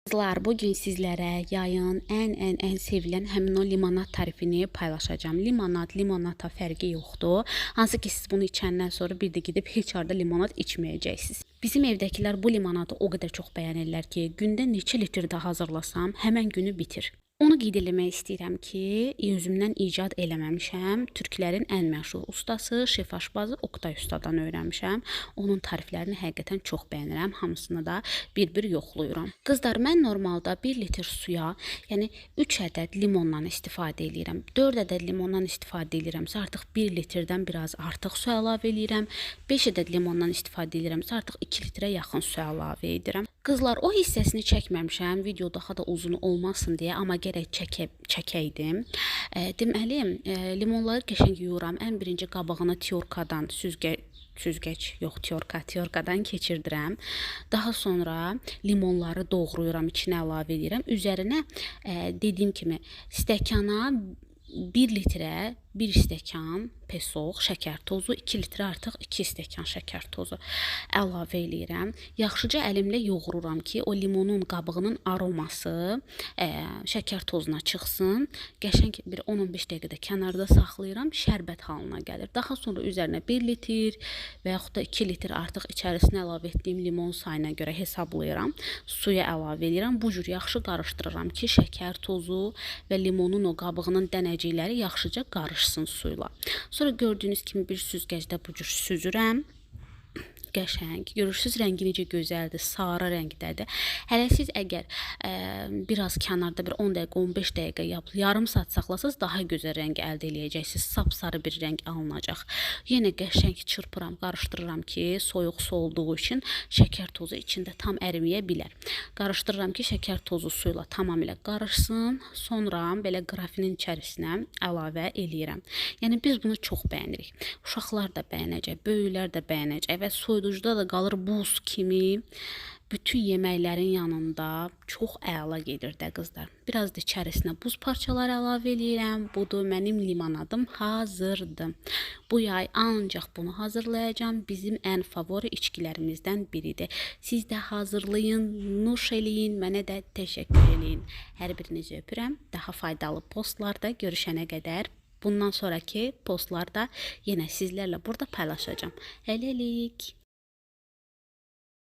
Qızlar, bugün sizlərə yayın ən sevilən həmin o limonad tarifini paylaşacağam. Limonad, limonata fərqi yoxdur. Hansı ki siz bunu içəndən sonra bir də gedib heç harda limonad içməyəcəksiniz. Bizim evdəkilər bu limonadı o qədər çox bəyənirlər ki, gündə neçə litr də hazırlasam, həmən günü bitir. Onu qeyd eləmək istəyirəm ki, özümdən icad eləməmişəm. Türklərin ən məşhur ustası, şef aşpazı Oktay ustadan öyrənmişəm. Onun tariflərini həqiqətən çox bəyənirəm. Hamısını da bir-bir yoxlayıram. Qızlar, mən normalda 1 litr suya, yəni 3 ədəd limondan istifadə eləyirəm. 4 ədəd limondan istifadə eləyirəmsə, artıq 1 litrdən biraz artıq su əlavə eləyirəm. 5 ədəd limondan istifadə eləyirəmsə, artıq 2 litrə yaxın su əlavə edirəm. Qızlar, o hissəsini çəkməmişəm, video daha da uzun olmasın deyə, amma gərək çəkəydim. Deməli, limonları qəşəng yuyuram. Ən birinci qabığını tiorkadan, süzgəc, yox, tiorkadan keçirdirəm. Daha sonra limonları doğrayıram, içinə əlavə edirəm. Üzərinə dediyim kimi stəkana 1 litrə 1 stəkan pesoq, şəkər tozu, 2 litrə artıq 2 stəkan şəkər tozu əlavə eləyirəm. Yaxşıca əlimlə yoğururam ki, o limonun qabığının aroması şəkər tozuna çıxsın. Qəşəng bir 10-15 dəqiqə də kənarda saxlayıram, şərbət halına gəlir. Daha sonra üzərinə 1 litr və yaxud da 2 litr artıq içərisinə əlavə etdiyim limon sayına görə hesablayıram. Suya əlavə eləyirəm. Bu cür yaxşı qarışdırıram ki, şəkər tozu və limonun o qabığının dənəcikləri yaxşıca qarışsın suyla. Sonra gördüyünüz kimi bir süzgəcdə bu cür süzürəm. Qəşəng. Görürsüz rəngi necə gözəldir, sarı rəngdədir. Hələ siz əgər biraz kənarda bir 10 dəqiqə, 15 dəqiqə yarım saat saxlasanız daha gözəl rəng əldə eləyəcəksiniz. Sapsarı bir rəng alınacaq. Yenə qəşəng çırpıram, qarışdırıram ki, soyuq su olduğu üçün şəkər tozu içində tam əriməyə bilər. Qarışdırıram ki, şəkər tozu suyla tamamilə qarışsın. Sonra belə qrafinin içərisinə əlavə eləyirəm. Yəni biz bunu çox bəyənirik. Uşaqlar da bəyənəcək, böyüklər də bəyənəcək və soyuducuda da qalır buz kimi. Bütün yeməklərin yanında çox əla gedir də qızlar. Biraz da içərisinə buz parçaları əlavə eləyirəm. Budur mənim limonadım hazırdır. Bu yay ancaq bunu hazırlayacağam. Bizim ən favori içkilərimizdən biridir. Siz də hazırlayın, nuş eləyin, mənə də təşəkkür eləyin. Hər birinizi öpürəm. Daha faydalı postlarda görüşənə qədər bundan sonraki postlarda yenə sizlərlə burada paylaşacağam. Hələlik.